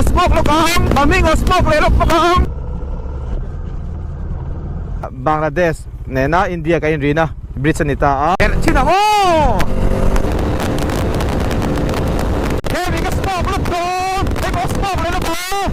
smoke lawk ang mami ngaw smoke leh lawk bawk ang. Bangladesh nena India kan inrina bridge a ni ta a. Herh thin ang aw! Hemi ka smoke lawk dawn, hei pawh smoke leh lawk ang.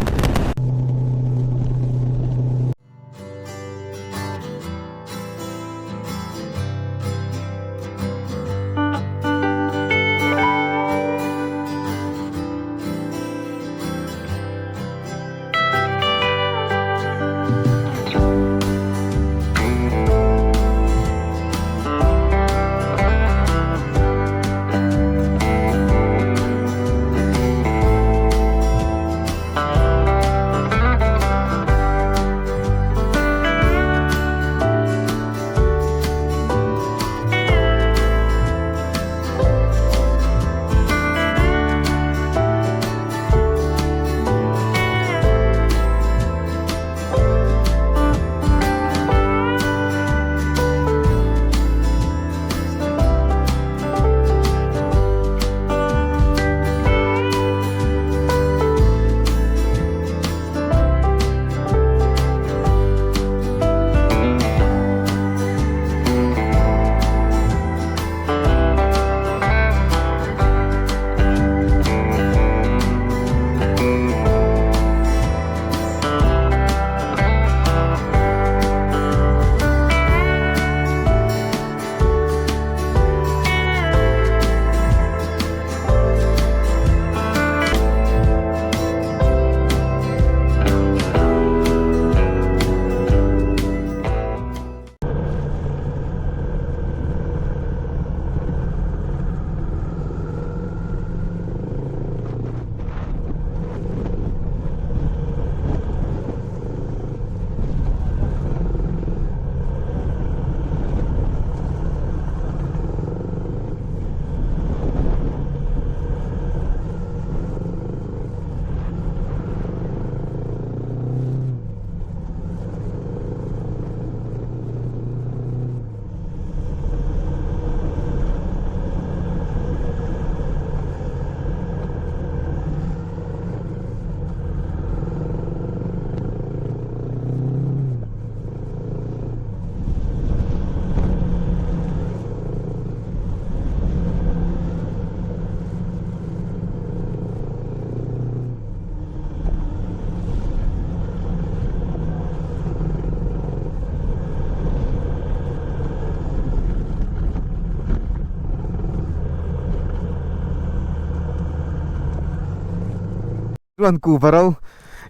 Chuan kuhva ro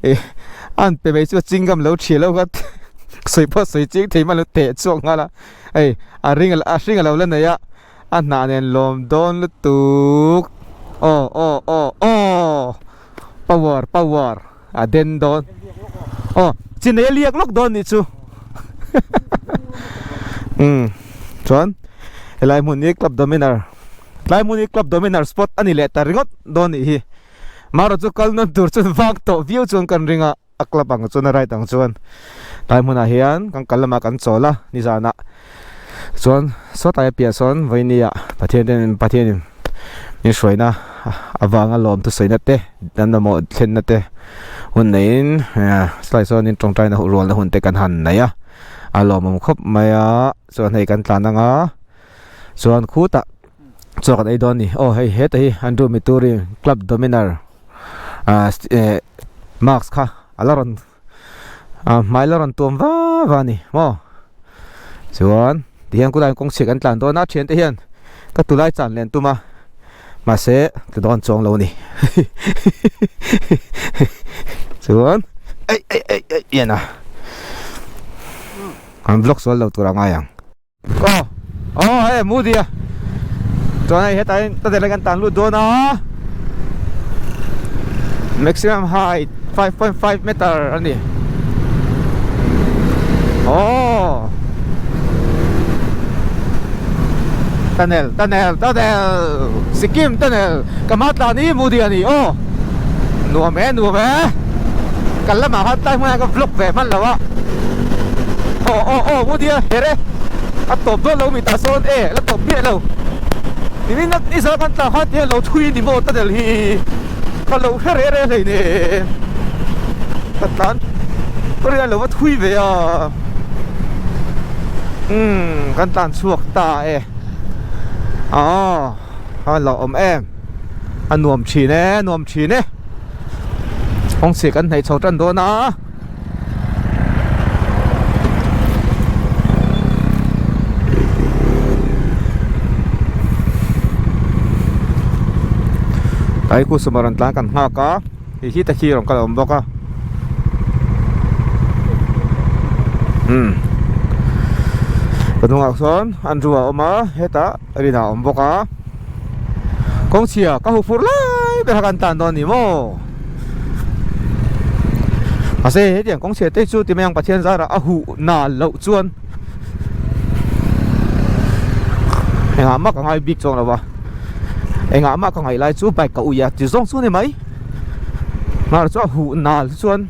eh an pe mai chu a chingam lo thial lo kha sawi pawh sawi chiang thei hman lo teh chhuak nghal a hei a ring a hring a lo la nei a a hnah nen lawm dawn lutuk aw aw aw aw power power a den dawn aw chi nei a liak lawk dawn nih chu umm chuan helai hmun hi club dominar tlai hmun hi club dominar spot a ni leh ta ringawt dawn nih hi. Marawh chu kal nawn tur chuan vak tawh viau chuan kan ring a, a club ang chuan a ride ang chuan tlai hmunah hian kan kal lamah kan chawl a nizanah chuan sawtlai a piah sawn vawinia Pathian ten Pathianin min hruaina avanga lawm thusawiina te an mamawh thlenna te hun neiin sawtlai sawn in tawngtaina rualna hun te kan han nei a, a lawmawm khawp mai a chuan hei kan tlan anga chuan khutah. Chaw kan ei dawn a ni. Aw hei heta hi Andrew Mituri club dominar ah eh mask kha a la rawn ah hmai la rawn tuam va va a ni maw chuan tihian kulaiah kawng chhia kan tlan dawn a thiante hian ka tulai chan leh an tum a mahse tla dawn chuang lo a ni chuan ei ei ei ei en a an vlog sual lo tur a ngai ang. Aw aw hei mu dia chuan hei hetah hian ta deuh kan tan lut dawn a maximum height 5.5 meter a ni aw tunnel tunnel tunnel Sikkim tunnel ka hma tlan hi mu dia a ni aw nuam e nuam e kan lamah khan tlai hmangah ka vlog ve hman lo a. Aw aw aw mu dia her e a tawp dawn lo mi tah sawn e la tawp miah lo nimin a ni zan kan tlan khan tihian lo thui ni maw tunnel hi. Ka lo hre reh reh hleinem. Ka tlan ka rin a lo va thui ve a. Umm kan tlan chhuak ta e. Aw a lo awm em. A nuam thin e nuam thin e. Kawngchhia kan hnaih chho tan dawn a. Tlai khu sumah rawn tlan kan nghak a hei hi takhi rawn kal a awm bawk a umm ka hnungah sawn an ru a awm a hetah rin a awm bawk a kawngchhia ka huh fur lai ber kha kan tlan dawn a ni maw. Mahse hetiang kawng chhiat te chu ti mai ang Pathian zarah a huh na loh chuan engah mah ka ngai bik chuang lo va engah mah ka ngaih lai chu bike ka ui a ti zawng chu a ni mai mahse chu a huh nal chuan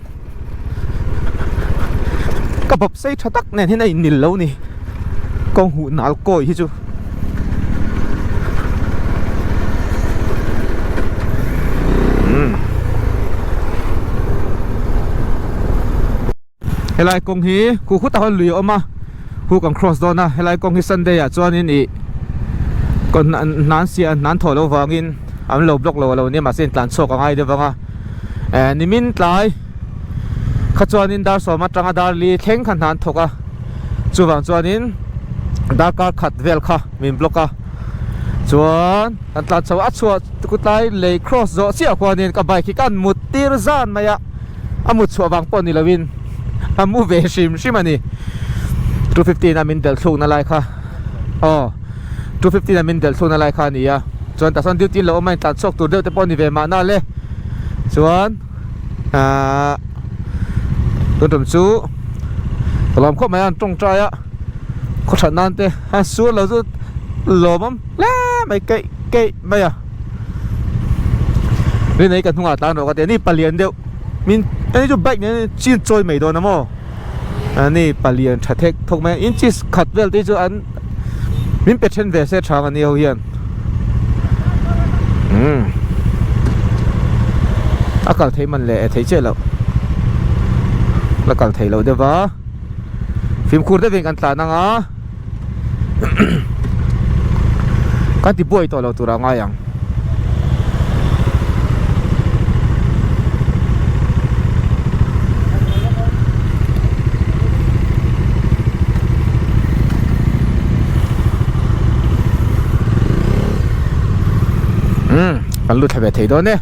ka bawp sei tha tak nen hian a inmil lo ni kawng huh nal kawi hi chu. Helai kawng hi khu khutah khan lui a awm a khu kan cross dawn a helai kawng hi sunday ah chuanin ih hnan siah hnan thawh loh vangin an lo block lo a lo nia mahse intlan chhuak a ngai deuh vang a eh nimin tlai kha chuanin dar sawm atanga dar li thleng kha hnan thawk a chuvang chuanin darkar khat vel kha min block a chuan kan tlan chho a chhuah kutlai lei cross zawh chiah khuanin ka bike hi ka han mut tir zan mai a a mut chhuah vang pawh ni lovin a mu ve hrim hrim a ni 215 a min delh thlukna lai kha aw 215 a min delh thlukna lai kha a ni a chuan tah sawn duty lo awm a intlan chhuak tur deuh te pawh a ni ve mahna le chuan ahh tun tum chu ka lawm khawp mai a an tawngtai a khaw that nan te a sur lo chu lawmawm hle mai keih keih mai a rinei ka hnungah tlan rawh ka ti a ni palian deuh min ani chu bike nen chin chawi mai dawn a maw ani palian tha thek thawk mai a inches khat vel te chu an min pe then ve se thang ani ho hian umm a kal thei man leh thei chiah loh la kal thei loh deuh va fimkhur deuhin kan tlan ang a kan ti buai tawh lo tur a ngai ang. Umm kan lut thla ve thei dawn e.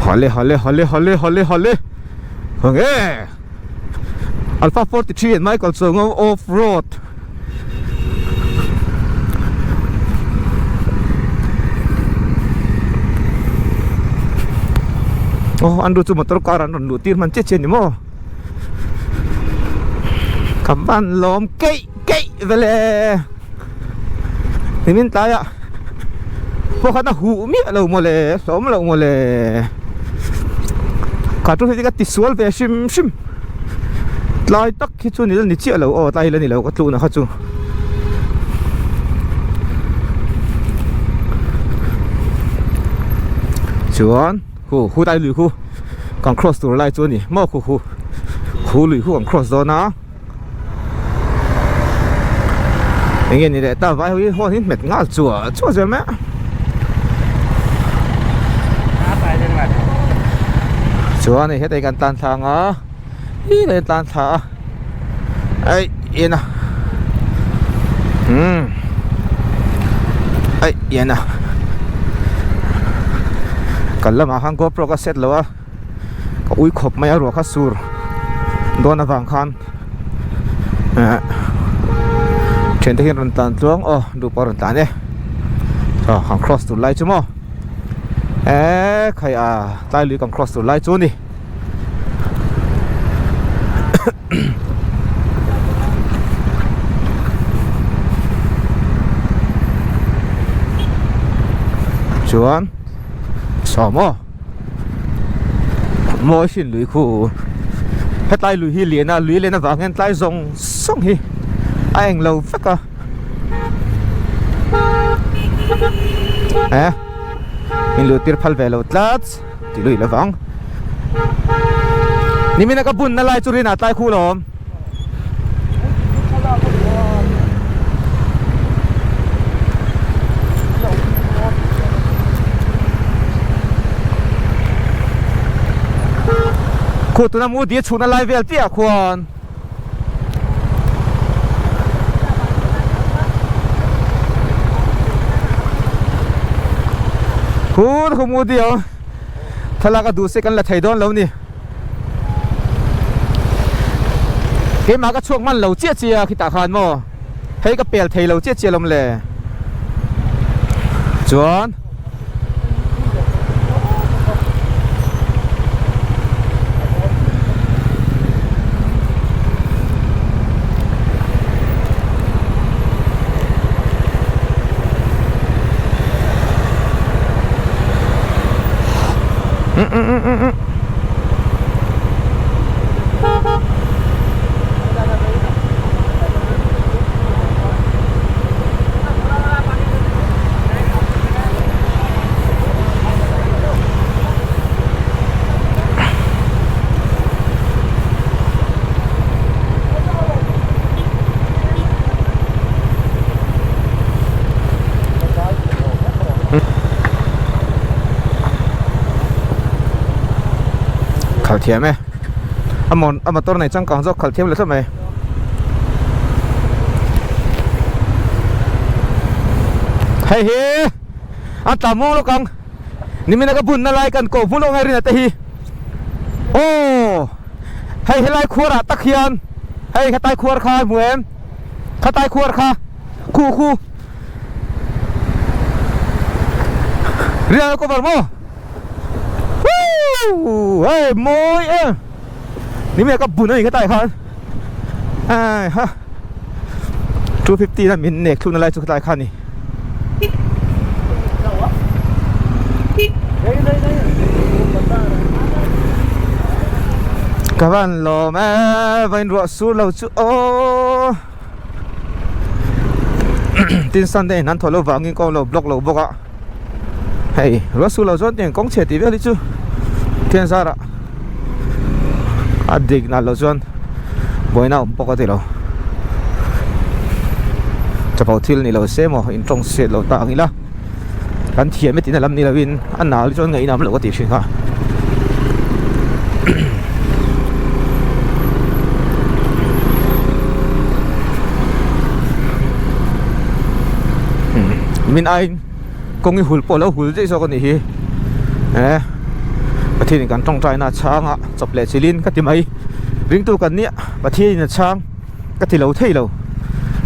Hale hale hale hale hale hale Nge Alpha 43 and Michael Chongo off road Aw an ru chu motor car an rawn luh tir hman chiah chiah a ni maw Ka van lawm keih keih vele Nimin tlaiah pawh khan a huh miah lo mawle hlawm loh mawle Kha chu heti ka ti sual ve hrim hrim Tlai tak Khi chu ni la ni chiah lo aw tlai la ni lo ka tlukna kha chu chuan hu hu tlai lui khu kan cross tur lai chu a ni maw khu hu hu lui khu kan cross dawn a eng nge ni leh ta vai ho hi hawn hi hmet nghal chuah chuah zel mai a chuan hei hetah hian kan tan thlang a. Hi lai tlan thla a ai en a umm ai en a kan lamah khan GoPro ka set lo a ka ui khawp mai a ruah kha sur dawn avang khan eh thiante hian rawn tlan tluang aw duh pawh a rawn tlan e aw kan cross tur lai chu maw eh khai a tlai lui kan cross tur lai chu a ni. Chuan. Saw maw mawi hrin lui khu hetlai lui hi lian a lui lian avang hian tlai zawng zawng hi a eng lo vek a eh min luh tir phal ve lo tlat tih lui lovang nimina ka bunna lai chu rinah tlai khu lawm. Khu tuna mu dia chhuna lai vel chiah khuan Khu khu mu dia thlalak a duh se kan la thei dawn lo ni. Keimah ka chhuak hman lo chiah chiah a khitah khan maw hei ka pel thei lo chiah chiah lawm le chuan Khalh thiam e a mawn a motor nei changkang zawk khalh thiam leh thlawp mai hei hi a tla muang lawk ang nimina ka bunna lai kan koh hmun lawk ngai rin a te hi aw hei helai khuar ah tak hian hei khatai khuar kha hmu em khatai khuar kha khu khu Rial cover maw Woo hei mawi em Ni me ka bun ani khatai khan ai ha 250 na min nek thluna lai chu khatai khan ni Ka van lawm e vain ruah sur lo chu aw Tin Sunday in an thaw lo vangin kawng lo block lo bawk a hei ruah su lo chuan tiang kawng chhe tih vel hi chu thian zarah a dik nalh loh chuan buaina a awm bawk a ti lo chapo thil ni lo se maw in tawng chhiat loh tak ang ila kan thiam e tihna lam ni lovin a nal hi chuan ngaih a awm loh ka tih thin kha. Min aiin kawng i hul pawh a lo hul daih zawk a nih hi eh Pathianin kan tawngtaina a chhang a chawp leh chilhin ka ti mai ringtu kan nia Pathianin a chhang ka ti lo thei lo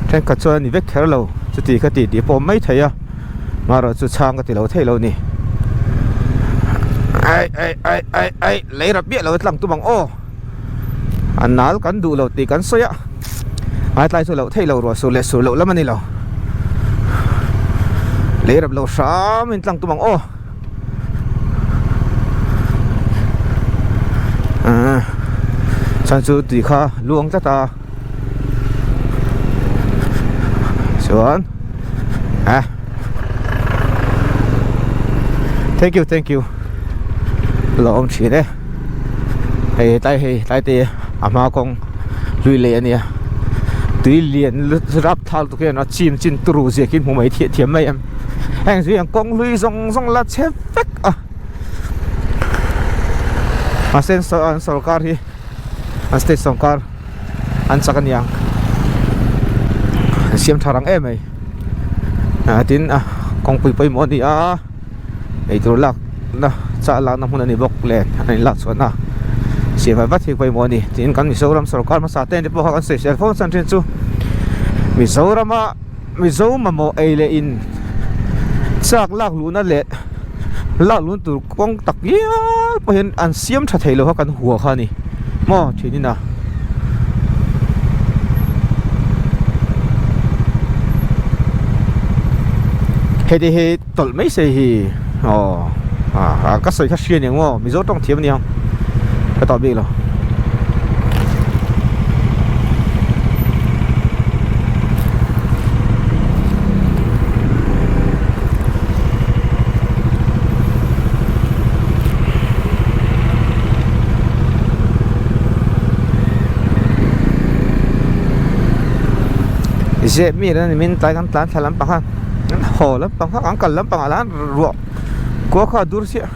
thenkhat chuan a ni vek kher lo chuti ka ti tih pawh mai thei a. Marawh chu chhang ka ti lo thei lo ni. Ai ai ai ai ai lei rap miah lo tlang tum ang aw. A nal kan duh lo tih kan sawi a. Ngai tlai chu loh thei lo ruah sur leh sur loh lam a ni lo. Lei rap lo hram in tlang tum ang aw. Ah chan chu tui kha luang tlat a. Chuan ah Thank you thank you lo awm thin e hei tlai hei tlai te a hma kawng hlui leh ania tui lian rap thal tuk hian a chim chin turu zia khi hmu mai thiah thiam mai em heng zui ang kawng hlui zawng zawng la chhe vek a mahse an sawrkar hi an state sawrkar an chak aniang an siam tha rang em mai ah tin a kawngpui pawimawh a ni a eitur lak na chah lak na hmun a ni bawk nen an in lak chhuah na siam vat vat hi pawimawh a ni tin kan Mizoram sawrkar hmasa te pawh kha kan sawisel fo chuan then chu Mizorama Mizo mamawh ei leh in chak lak luhna leh lak luhna tur kawng tak ngial pawh hian an siam tha thei lo kha kan hua kha a ni maw thin in a heti hi tawlh mai se hi aw. Ah ka sawi kha hria aniang maw Mizo tawng thiam aniang ka tawh bik lo. Zep mi ran min tlai kan tlan thla lampang a an haw lampang kha an kal lampang ah lan ruah kua kha a dur chiah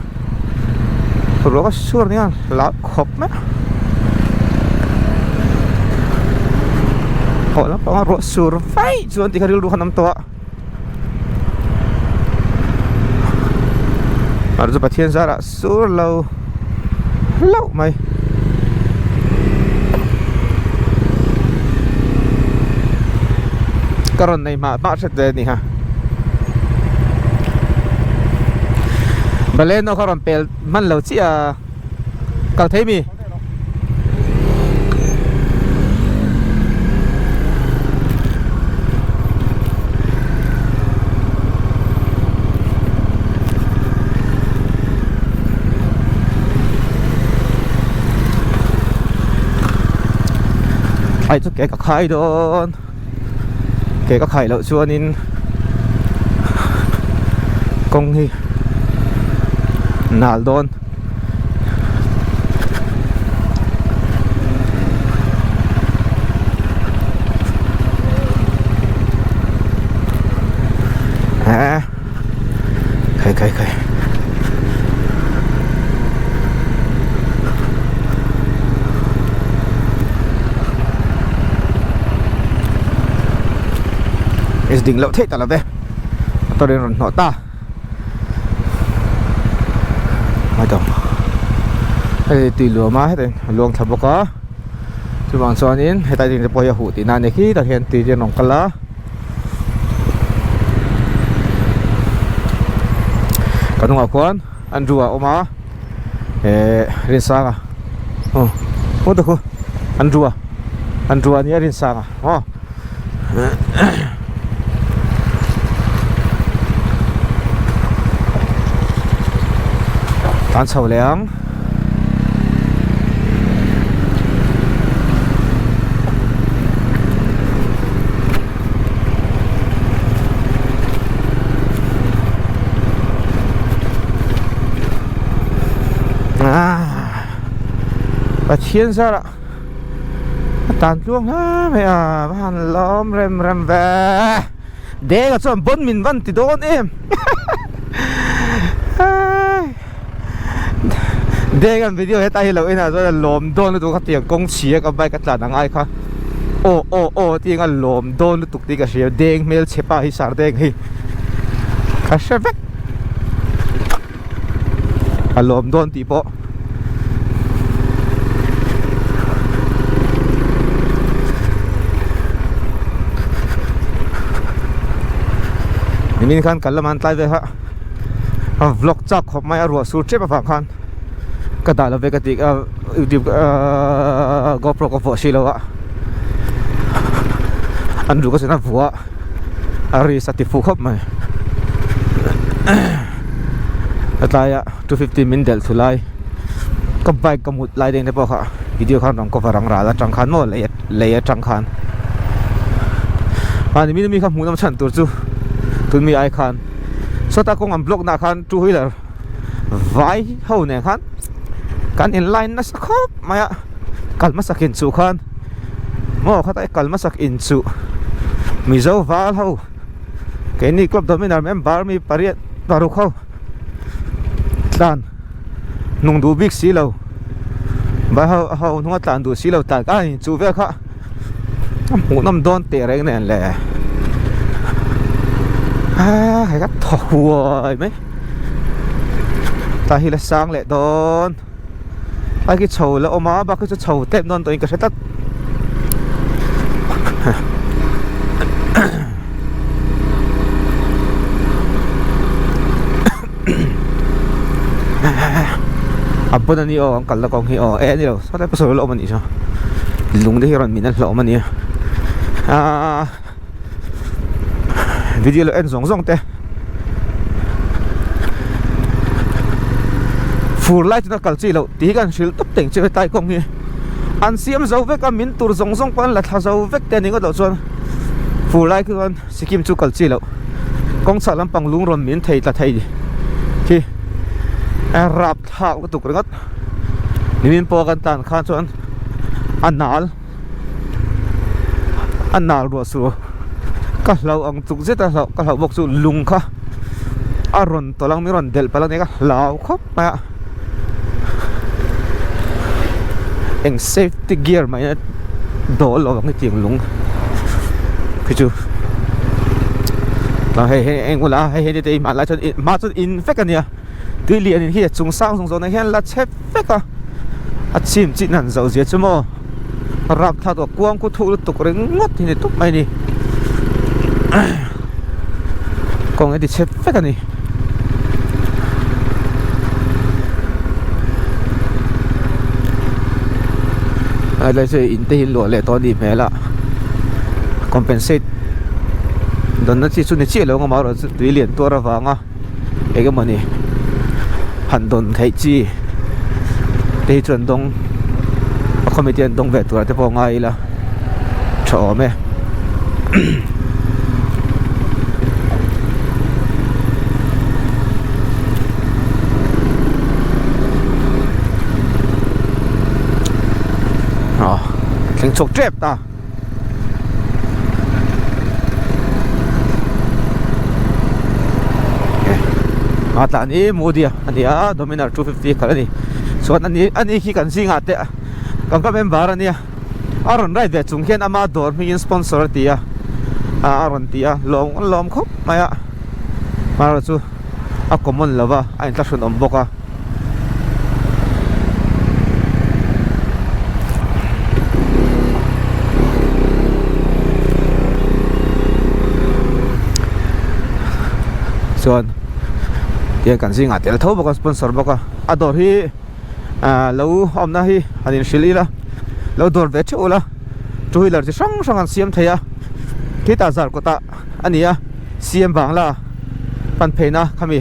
ruah kha sur nia hlauh khawp mai a haw lampang a ruah sur vaih chuan tikha rilru khan a awm tawh a. Mahse chu Pathian zarah sur lo hlauh mai. Ka rawn nei hmah hmah hret ve a ni ha. Baleno kha rawn pel hman lo chiah a kal thei mi? Ai chu ke ka khai dawn ke ka khai loh chuanin kawng hi nal dawn. À khai khai khai ding loh theih ta lo ve motor in rawn hnawh ta. Hei tui luam a heti a luang thla bawk a chuvang chuanin hetlai ding te pawh hi a huh tihna a ni khi tah hian tui te an rawn kal a ka hnungah khuan Andrew a awm a eh Rinsanga aw aw ta khu Andrew a Andrew a nia Rinsanga aw. Tan chho leh ang. Ah, Pathian zarah A tan tluang hle mai a va han lawm rem rem ve Deng-a chuan bon min van ti dawn em Deng-a'n video hetlai hi lo en ah chuan a lawm dawn lutuk a tiang kawng chhia ka bike a tlan ang ai kha aw aw aw tih anga lawm dawn lutuk tih ka hria Deng hmelchhe pa hi sar Deng hi ka hre vek. A lawm dawn tih pawh nimin khan kal lamah an tlai ve kha a vlog chak khawp mai a ruah sur tep avang khan ka dah lo ve ka tih a youtube ahh gopro ka vuah si lo a an ruh ka chen a vuah a risk a ti fuh khawp mai. A tlaia 250 min delh thu lai ka bike ka mut lai deng te pawh kha video khan rawn cover ang ral atang khan maw lei lei atang khan mahni mi mi kha hmuh nawm chhan tur chu tun mi ai khan sawta kawng an block nah khan two wheeler vai ho nen khan kan in line nasa khawp mai a kal hmasak in chuh khan maw khatai kal hmasak in chuh mizo val ho. Keini club dominar member mi pariat paruk ho tlan nung duh bik si lo vai ho ho hnunga tlan duh si lo tlan a in chuh vel kha a hmuh nawm dawn teh reng nen le a hei ka thaw huai mai ta hi la sang leh dawn a khi chho la awm a bak hi chu chho tep dawn tawhin ka hre tlat. A pawn a ni aw an kalna kawng hi aw eh a ni lo sawtlai pasal la awm a nih chu lung te hi rawn min a hlawm a nia aaa video lo en zawng zawng te. Fur lai chuan a kal chi loh tih hi kan hrilh tawp teng chu hetlai kawng hi an siam zo vek a min tur zawng zawng pawh an la thla zo vek te a ni ngawt loh chuan fur lai chuan Sikkim chu kal chi loh kawng chhak lampang lung rawn min thei tla thei hi a rap thlak lutuk ringawt nimin pawh kan tan khan chuan a nal a nal ruah suh ka hlauh ang chuk zet a hlauh ka hlauh bawk chu lung kha a rawn tawlh ang min rawn delh palh ania ka hlau khawp mai a eng safety gear mai a dawl lo ang hetiang lung khi chu tah hei hei eng ula hei hei te hi hmanlai chuan hma chuan in vek ania tui lian in hi a chung sang zawng zawng ah hian la chhe vek a a chim chin han zoh zia chu maw rapthlak tawh kuang khu thuk lutuk ringawt hi ni tawp mai a ni kawng hi ti chhe vek a ni. Helai chu in te hi luah leh tawh a nih hmel a compensate dawnna chi chu ni chiah lo ang amaherawhchu tui lian tuar avanga. eng emawni han dawn theih chi te hi chu an dawng a committee an dawng ve tur ah te pawh ngai ila tha awm e. Aw thleng chhuak tep ta. A tlan hi Modi a ni a Dominar 250 khalh a ni chuan ani ani khi kan zingah te kan ka member a nia a rawn ride ve chung hian ama dawr hmingin sponsor a ti a a rawn ti a lawm lawm khawp mai a amaherawh chu a common lo va a inthlahrun awm bawk a. Chuan tiang kan zingah tel tho bawk a sponsor bawk a a dawr hi ah lo awmna hi han inhrilh ila lo dawr ve theuh ula two wheeler chi hrang hrang an siam thei a khitah zar kawtah a ni a siam vangla pan pheina khami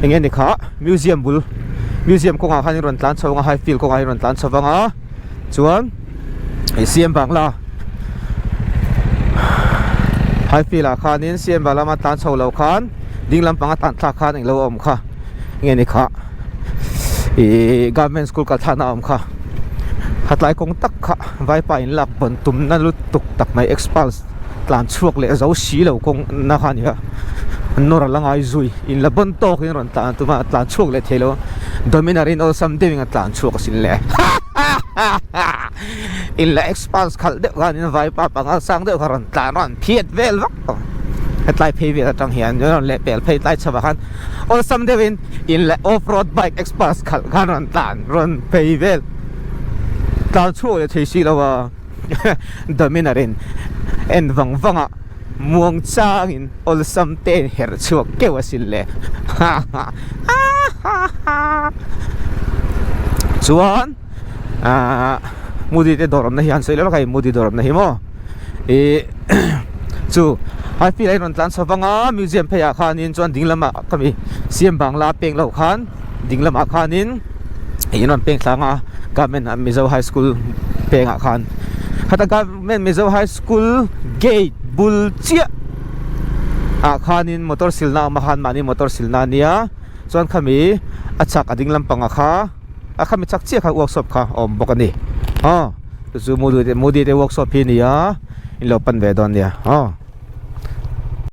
eng nge ni kha museum bul museum kawngah khan in rawn tlan chho ang a high field kawngah in rawn tlan chho vang a chuan ih siam bangla high field ah khanin siam bang lama tlan chho lo khan ding lampang a tan thlak khan englo a awm kha eng nge ni kha ih government school kal thlakna a awm kha khatlai kawng tak kha vaipa in lak bawn tumna lutuk tak mai expulse tlan chhuak leh zo si lo kawng na kha a ni a nawr a la ngai zui in la bawn tawk in rawn tlan tum a tlan chhuak leh thei lo a Dominar in awlsam deuh in a tlan chhuak asin le in la expanse khalh deuh khan in vaipa panga sang deuh kha rawn tlan rawn phiat vel vak tawh hetlai phei vel atang hian rawn leh pel phei tlai chho ah khan awlsam deuh in in la off road bike expanse khalh khan rawn tlan rawn phei vel tlan chhuak leh thei si lo a. Dominar in en vang vang a muang chang in awlsam te in herh chhuak keuh asin le ha ha ha ha chuan ah Modi te dawr awmna hi an sawi lawk a hei Modi dawr awmna hi maw ih chu high field a in rawn tlan chho vang a museum phei ah khanin chuan ding lamah khami siam bangla peng loh khan. Ding lamah khanin in rawn peng thlang a Government Mizo High School pengah khan khata Government Mizo High School gate bul chiah ah khanin motor silna a awm a khan mahni motor silna a nia chuan khami a chhak a ding lampangah kha a khami chhak chiah kha workshop kha a awm bawk a ni aw chu chu Modi te workshop hi a ni a in lo pan ve dawn nia aw.